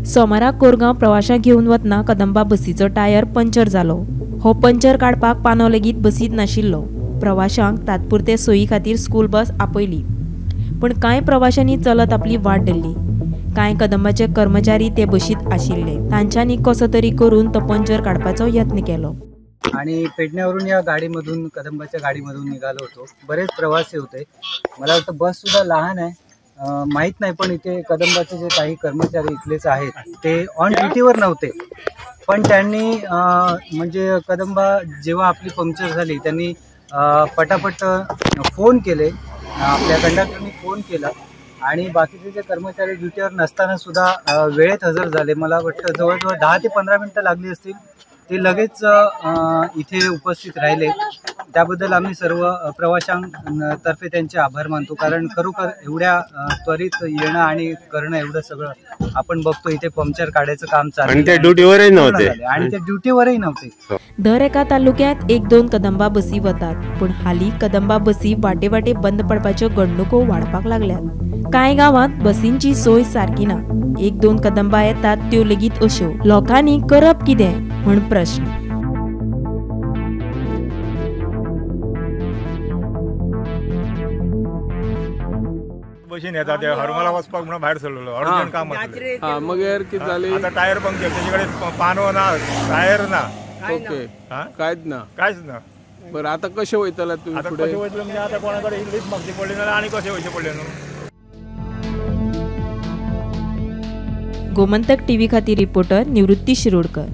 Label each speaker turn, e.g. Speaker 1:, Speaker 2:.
Speaker 1: सोमारा कोरगांव प्रवाशांक घेवन वतना कदंबा बसीचो टायर पंक्चर जालो. हो पंक्चर काडपाक पानो लेगीत बसीत नाशिल्लो. प्रवाशांक तात्पुरते सोयी खातीर स्कूल बस आपयली, पूण कांय प्रवाशांनी चलत आपली वाट धरली. कांय कदंबाचे कर्मचारी ते बशीत आशिल्ले, तांच्यांनी कसो तरी करून तो पंक्चर काडपाचो यत्न केलो.
Speaker 2: आणि पेडण्यावरून या गाडीमधून, कदंबाच्या गाडीमधून निघालो होतो. बरेच प्रवासी होते. मला वाटतं बस सुद्धा लहान आहे, माहीत नाही, पण इथे कदंबाचे जे काही कर्मचारी इथलेच आहेत ते ऑन ड्युटीवर नव्हते, पण त्यांनी म्हणजे कदंबा जेव्हा आपली पंक्चर झाली त्यांनी पटापट फोन केले, आपल्या कंडक्टरनी फोन केला आणि बाकीचे जे कर्मचारी ड्युटीवर नसताना सुद्धा वेळेत हजर झाले. मला वाटतं जवळजवळ 10 ते 15 मिनटं लागली असतील, ते लगेच इथे उपस्थित राहिले. त्याबद्दल आम्ही सर्व प्रवाशांतर्फे त्यांचे आभार मानतो, कारण खरोखर एवढ्या त्वरित येणं आणि करणं एवढं सगळं आपण बघतो. इथे पंक्चर काढायचं काम चालू
Speaker 3: आणि ते ड्युटीवरही नव्हते,
Speaker 2: आणि ते ड्युटीवरही नव्हते.
Speaker 1: दर एका तालुक्यात 1-2 कदंबा बसी वतात, पूण हाली कदंबा बसी वाटे वाटे बंद पडपाच्यो घडणुको वाडपाक लागल्यात. कांय गांवांत बसींची सोय सारकी ना. 1-2 कदंबा येतात त्यो लेगीत अश्यो. लोकांनी करप कितें म्हण प्रश्न.
Speaker 4: बशीन येता ते हरमला वचपाक म्हणून भायर सरलेलो, अर्जंट काम आसलें.
Speaker 5: मगेर कितें जालें?
Speaker 4: आतां टायर पंक्चर, तेजे कडेन पानो ना, टायर ना,
Speaker 5: ओके, कांयच ना,
Speaker 4: कांयच ना.
Speaker 5: बरं, आतां कशें वयतले तुमी
Speaker 4: फुडें? कशें वयतले म्हणजे आतां कोणा कडेन लिफ्ट मागची पडली ना आनी कशें वयचें पडलें न्हू.
Speaker 1: गोमंतक टीव्ही खातीर रिपोर्टर निवृत्ती शिरोडकर.